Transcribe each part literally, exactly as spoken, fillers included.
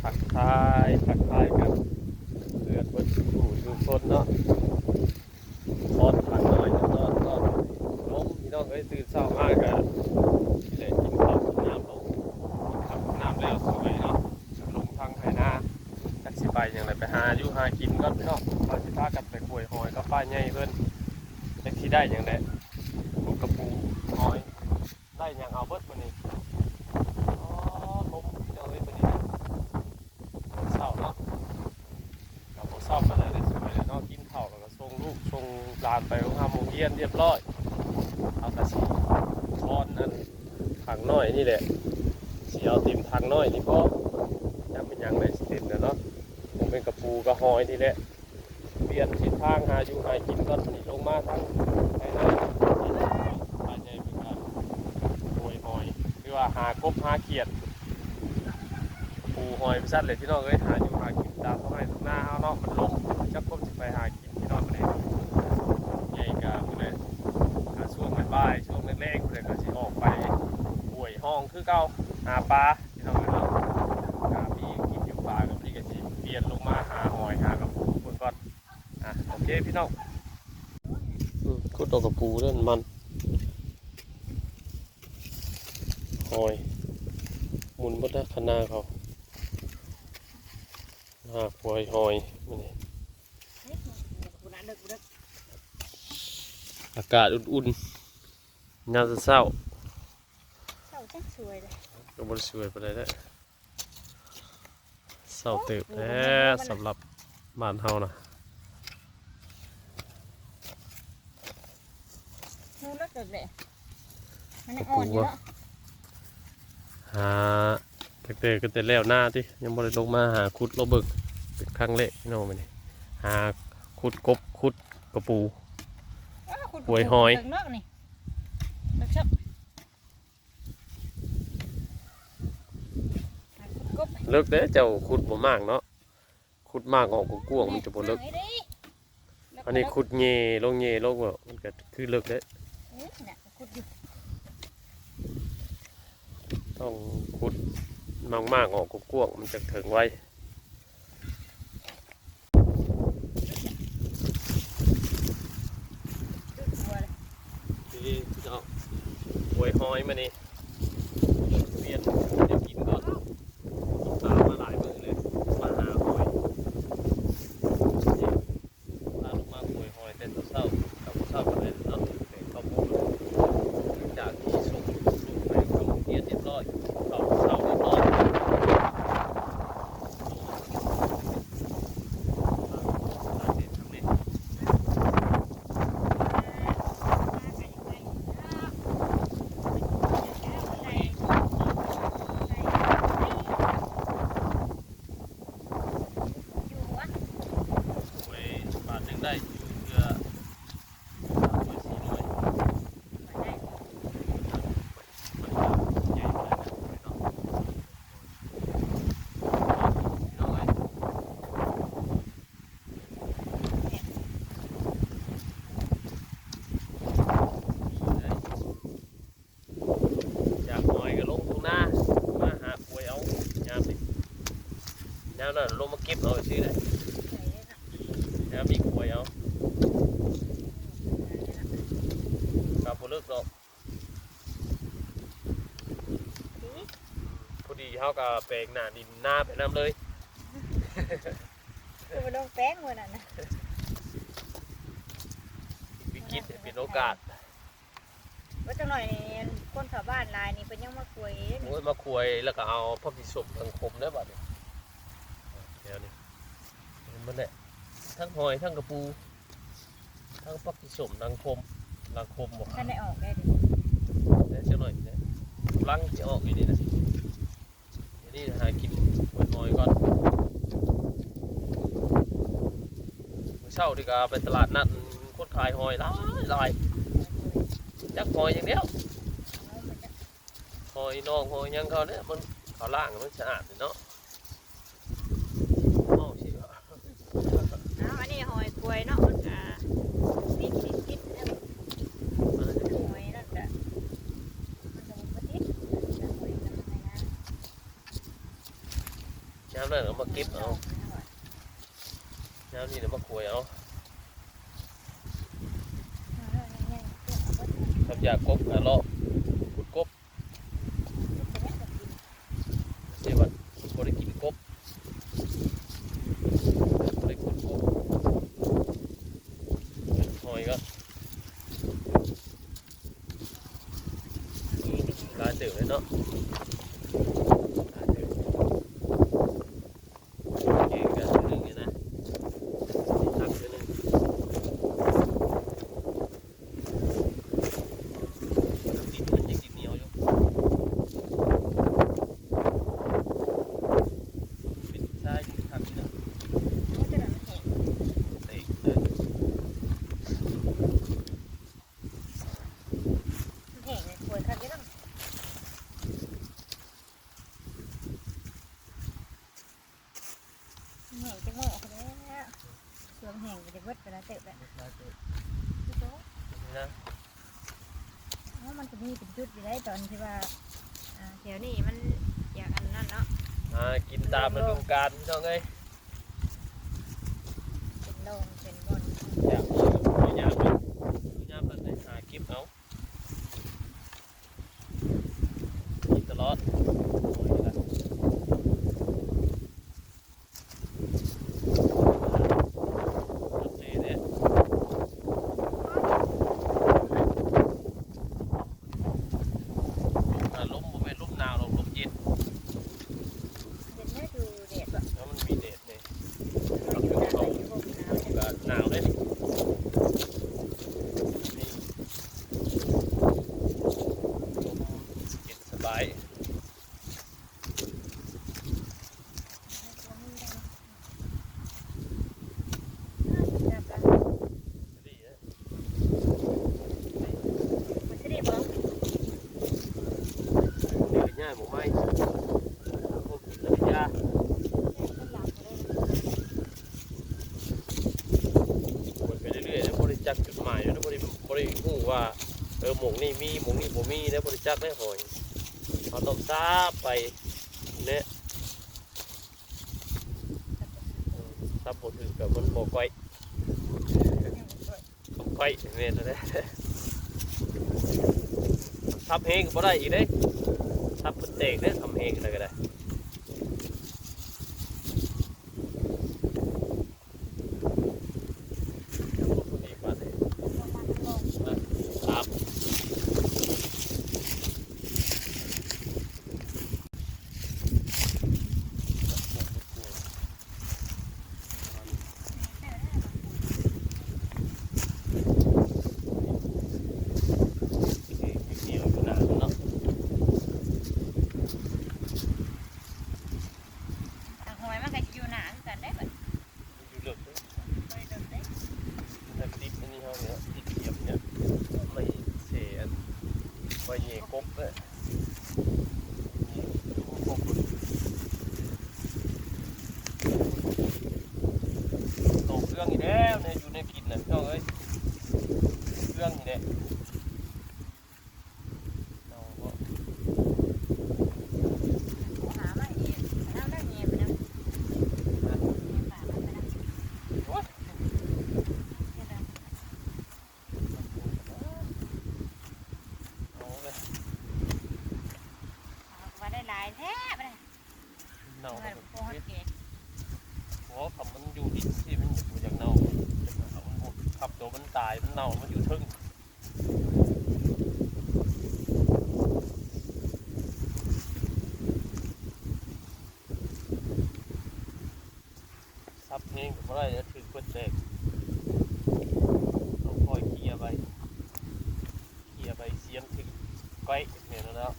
ทักทาย ทักทายกันเพื่อนเพื่อนสู่สู่คนเนาะ ตอนพักน้อยตอนตอนลมพี่น้องเอ้ย ตื่นเช้ามาก็นี่แหละ กินข้าวกินน้ำลง กินข้าวกินน้ำแล้วสวยเนาะ ลงทางไถนา จักสิไปหยังได ไปหาอยู่หากินก่อนพี่น้อง ว่าสิพากันไปกล้วยหอยกับป้าใหญ่เพิ่น จักสิได้หยังได พวกกระปูหอย ได้หยังเอาเบิดมื้อนี้ อ๋อ ลมพี่น้องเอ้ย มื้อนี้นะ เช้าเนาะ ก็บ่เช้าปานใดเด้ สวยแล้วเนาะ กินข้าวแล้วก็ส่งลูกส่งหลานไปโรงเรียนเรียบร้อย เอากะสิช้อนอันถังน้อยนี่แหละ สิเอาเต็มถังน้อยนี่พอ จักเป็นหยังได๋สิเต็มแล้วเนาะ คงเป็นกระปูกระหอยนี่แหละ เปลี่ยนทิศทางหาอยู่หากินก่อน นี่ลงมาทางไถนา ป้าใหญ่เพิ่นก็กล้วยหอย หรือว่าหากบหาเขียด ปูหอยไปซั่นแหละพี่น้องเอ้ย หาอยู่หากินตามท้องไร่ท้องนาเฮาเนาะ มันลม จักคนสิไปหากินพี่น้องมื้อนี้ ใหญ่ก็มื้อใด ก็ช่วงบ่ายๆ ช่วงแลงๆ มื้อใดก็สิออกไปห้วยห้องคือเก่า หาปลาพี่น้องเอ้ยเนาะ ก็มีกินอยู่ปลาก็มื้อนี้ก็สิเปลี่ยนลงมาหาหอยหากระปูเบิ่งก่อน อ่ะ โอเคพี่น้อง อืม ขุดเอากระปูเด้อมัน หอย หมุนเบิดแล้วคันนาเขา หากล้วยหอยมื้อนี้ อากาศอุ่นๆ ยามเช้าๆ เช้าจังสวยเลย ก็บ่ได้สวยปานใดเด้อ เช้าเติบแท้ โอ้โห สำหรับบ้านเฮานะ หนูเลิกเกิดเลย มันยังอ่อนอยู่เนาะ หาตั้งแต่ ตั้งแต่แล้วนาติ ยังบ่ได้ลงมาหาขุดเลาะเบิ่ง เป็นครั้งแรกพี่น้องมื้อนี้ หาขุดกบ ขุดกระปู อ้าว ขุดกระปู กล้วยหอย เถิงเนาะนี่ เลิกชอบ หาขุดกบ เลิกเด้อ เจ้าขุดบ่มากเนาะ ขุดมากออกกว้างๆ มันจะบ่เลิก อันนี้ขุดแหย่ลงแหย่ลง มันก็คือเลิกเด้อ เอ้ยน่ะ ขุดอยู่ ต้องขุดมากๆ ออกกว้างๆ มันจะเถิงไว นี่พี่น้อง กล้วยหอยมื้อนี้ เปลี่ยนแนวกินก่อน ตามมาหลายมื้อเลย มาหาหอย พาลูกมาหวยหอยแต่เช้าๆ กับเช้ากันเลยเนาะ แต่ข้าวโพด หลังจากที่ส่งลูกไปเข้าโรงเรียนเรียบร้อย เข้าเช้าเรียบร้อย หวยบาทหนึ่งได้อยู่เทื่อสามร้อยสี่ร้อย มันก็ใหญ่ขนาดนั้นเลยเนาะ พี่น้องเอ้ย อยากหอยก็ลงทุ่งนา มาหาหวยเอา ยามนี้ ยามนั้นลงมาเก็บเอาซื่อได้ ยามนี้หวยเอา ก็บ่เลิกดอก พอดีเฮาก็แปลงหน้าดินนาไปนำเลย คือบ่ลงแปลงมื้อนั้นนะ วิกฤตให้เป็นโอกาส ว่าจังหน่อยนี่ คนเข้าบ้านหลายนี่เพิ่นยังมาขวยเด้นี่ โอ้ย มาขวยแล้วก็เอาผักชีส้มทั้งขมเด้อบัดนี้ เดี๋ยวนี้ เห็นมันแหละ ทั้งหอยทั้งกระปู ทั้งผักชีส้มทั้งขม ทั้งขมบ่ คันได้ออกได้เด้ แต่จังหน่อยเนี่ย กำลังสิออกอยู่นี่นะ เดี๋ยวนี้หากินหอยๆก่อน มื้อเช้านี่ก็ไปตลาดนัด คนขายหอยหลายหลาย จักหอยอย่างเดียว หอยนองหอยหยังเขาเนี่ย มัน เขาล้างมันสะอาดเนาะ เมาสิ เอาอันนี้หอยกล้วยเนาะ มันก็มีกลิ่นติดเด้อ หอยนั่นก็ มันก็บ่ติด แต่หอยก็หอยนะ ยามนั้นก็มาเก็บเอา ยามนี้น่ะมาขวยเอา ครับ อยากกบก็เลาะขุดกบ เดี๋ยวว่าบ่ได้กินกบ บ่ได้ขุดกบ หอยก็ หลายเติบเลยเนาะ หลายเติบ แกงกันหนึ่งเนี่ยนะ ตักไปหนึ่ง น้ำพริกมันยังกินเหนียวอยู่ เป็นชายอยู่ทางนี้นะ เตะเลย แห้งเลย ปวดคักอยู่เนาะ แห้งจังมื้อ เอาไปแล้ว เครื่องแห้งก็จะเบิดไปแล้วเติบแล้ว เบิดแล้วเติบ พี่โต นี่นะ อ๋อ มันก็มีเป็นจุดอยู่ได้ตอนที่ว่า อ่า แถวนี้มันอยากอันนั้นเนาะ อ่า กินตามฤดูกาลพี่น้องเอ้ย เป็นโรงเป็นบ่อน อยาก อยาก ยามนั้นได้หาเก็บเอา กินตลอด อ่า ลมบ่แม่นลมหนาวหรอก ลมเย็น เย็นแน่ ดูแดดบ่ แล้วมันมีแดดเนี่ย ก็หนาวเลยนี่ นี่ ลมเย็นสบาย มันสิได้บ่ นี่ก็ย่าหมกไม้ พวกกินแล้วก็ย่า วนไปเรื่อยๆ แล้วบ่ได้จักจุดหมาย แล้วบ่ได้ บ่ได้ฮู้ว่า เออ หม่องนี้มี หม่องนี้บ่มี แล้วบ่ได้จักได้หอย เขาต้องซาบไปเนี่ย ซาบบ่ถืกก็มันบ่ก้อย ของก้อยแม่นแล้วแหละ ซาบแฮงก็บ่ได้อีกเด้ ซาบเพิ่นแตกเด้ ซาบแฮงแล้วก็ได้ ครับ หอยมันก็สิอยู่หน้าคือกันเด้บัด อยู่เลิกเด้ บ่ได้เลิกเด้ มันติดอันนี้เฮาเนี่ย ติดเสียมเนี่ย ไม่เสียอัน ไว้เยกบเนี่ย เยกบ โตเครื่องอีกแล้วเนี่ย อยู่ในกินน่ะพี่น้องเอ้ย เครื่องนี่แหละ เอาบ่ หามาอีก เอาได้เงินไปนะ เงินฝากมันไปนะ โอ๊ย เดี๋ยวนะ เอาเลย เอาว่าได้หลายแท้บัดนี้ เน่า เงินบ่ฮอดเกณฑ์ โอ้ คำมันอยู่ดินสิ มันบ่อยากเน่า มันบ่ ขับตัวมันตาย มันเน่า มันอยู่เทิง ซับแฮงก็บ่ได้นะ ถืกเพิ่นแตก ต้องคอยเคลียร์ไป เคลียร์ไป เสียมถืกก้อย แม่นแล้ว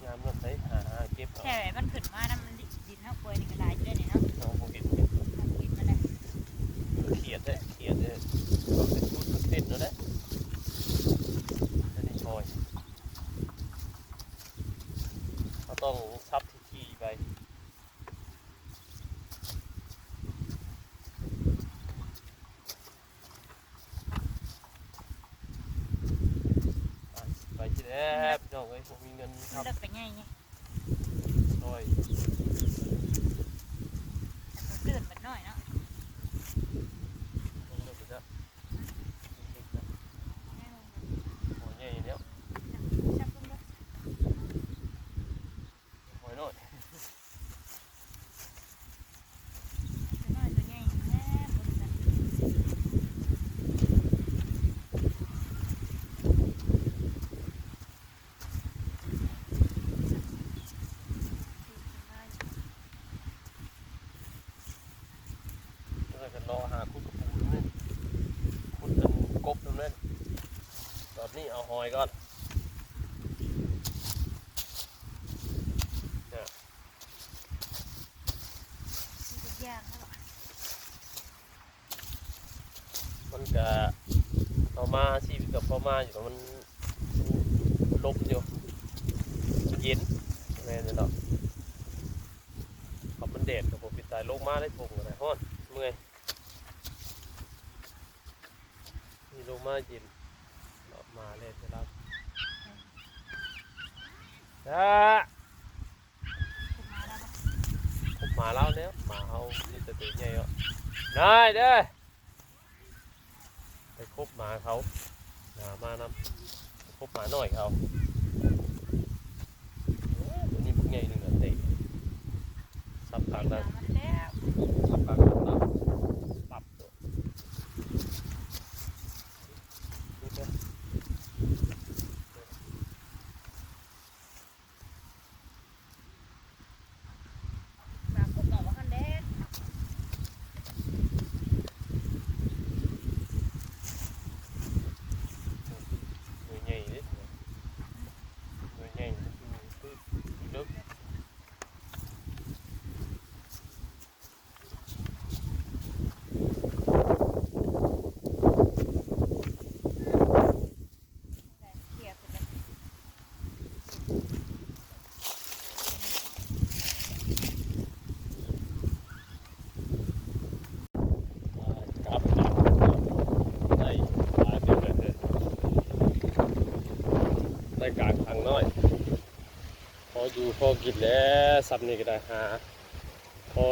ยามนั้นไปหาเก็บเอา แค่มันขึ้นมานำดินเฮาป่วยนี่ก็หลายอยู่เด้นี่เนาะ เอาบ่เห็น เอากินมาเลย เครียดเด้ เครียดเด้ มันเป็นชุดมันเต้นแล้วแหละ อันนี้คอย เขาต้องซับทีๆไป อ่ะ ไป แล้วพี่น้องเอ้ย ผมมีเงินมี มัน คำ เลิกไปไงไง โอ้ย แต่มันเกินไปหน่อยเนาะ มันเลิกไปแล้ว โอ้ยใหญ่แล้ว จับลงรถ โอ้ยน้อย ตัวน้อยตัวใหญ่แท้บนกัน แล้วก็รอหาขุดกระปูนั่นเอง ขุดจนกบนั่นเอง ตอนนี้เอาหอยก่อน เนี่ย มีทุกอย่างแล้วอะ มันก็เอามาชีวิตกับพ่อมาอยู่ มันลมอยู่ มันเย็น แม่นเนาะ ขับมันแดดกับผมเป็นสายลงมาได้ทงอะไรฮ้อน เมื่อย นี่ลงมาเย็น เนาะ มาเลยจะรับจ้า คบหมาเล่าเนี่ย หมาเขามีแต่ตัวใหญ่อ่ะ ได้เด้อ ไปคบหมาเขา หามานำ คบหมาน้อยเขา เอ้ย ตัวนี้พวกใหญ่หนึ่งอะเตะ สับปากดัง มันแล้ว สับปากดัง ปรับตัว นี่เด้อ หมาคุกเอาว่าหั่นแหละ หน่วยใหญ่เด้ หน่วยใหญ่ มันอยู่คือ อยู่เลิก ครับ ได้ปลาเต็มเลย ได้กลางทางน้อย พออยู่พอกินแล้ว ซ้ำนี่ก็ได้หา พอ